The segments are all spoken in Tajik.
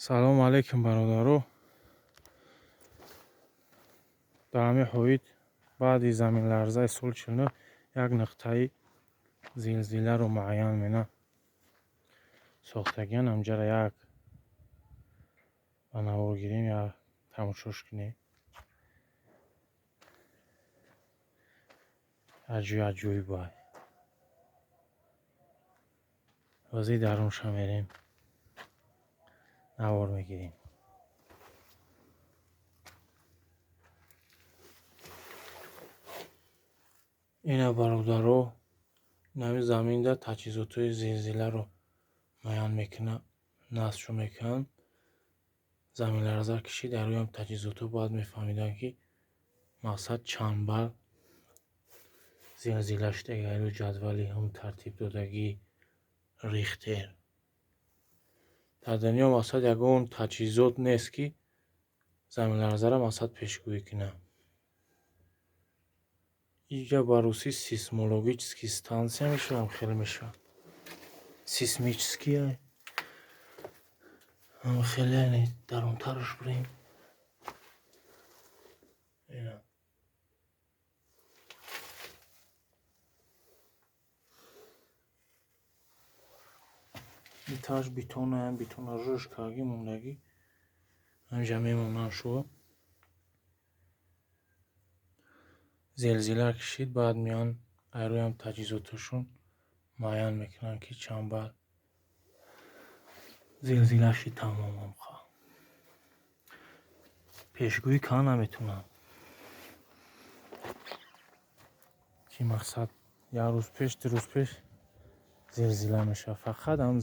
Салому алейкум, бародаро. Дар ҳамин ҳоит баъди заминларзаи соли 49 як нуқтаи зилзиларо муайян мена сохтагиан. Ҳамҷара як ба навор гирем, як тамошош кунем. Як ҷои аҷоибай. Ҳозир дарунша мерем, навор мегирем. Ина, бародаро, инами заминда таҷҳизотҳои зилзиларо муайян мекунад, насбшо мекунанд. Заминларза кишид, дар рӯям таҷҳизотҳо бояд мефаҳмиданд, ки мақсад чанд бал зилзила шудагӣ, рӯи ҷадвали ҳам тартиб додагии Рихтер. Дар дунё мақсад ягон таҷҳизот нест, ки заминларзаро мақсад пешгӯӣ кунад. Инҷа ба русӣ сейсмологический станция мешавад, хеле мешавад. Сейсмический хеле дарунтараш бурем. Ина. Иташ бетонаям, бетона жӯш карги мондагӣ. Ҳаминҷа мемонанд шуо. Зилзила кишид, баъд меоянд айрӯям таҷҳизоташон муайян мекунанд, ки чанд бал зилзила шид, тамом. Пешгӯӣ карда наметавонанд, ки мақсад як рӯз пеш, 2 рӯз пеш зилзила мешавад. Фақат ҳам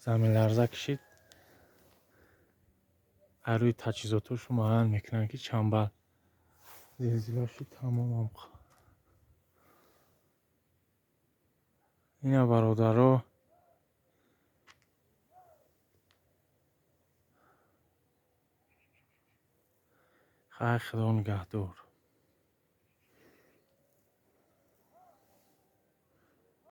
заминларза кишид, айрӯи таҷҳизоташон муайян мекунанд, ки чанд бал зилзила шид, тамом. Ина, бародаро, хайр, Худо нигаҳдор.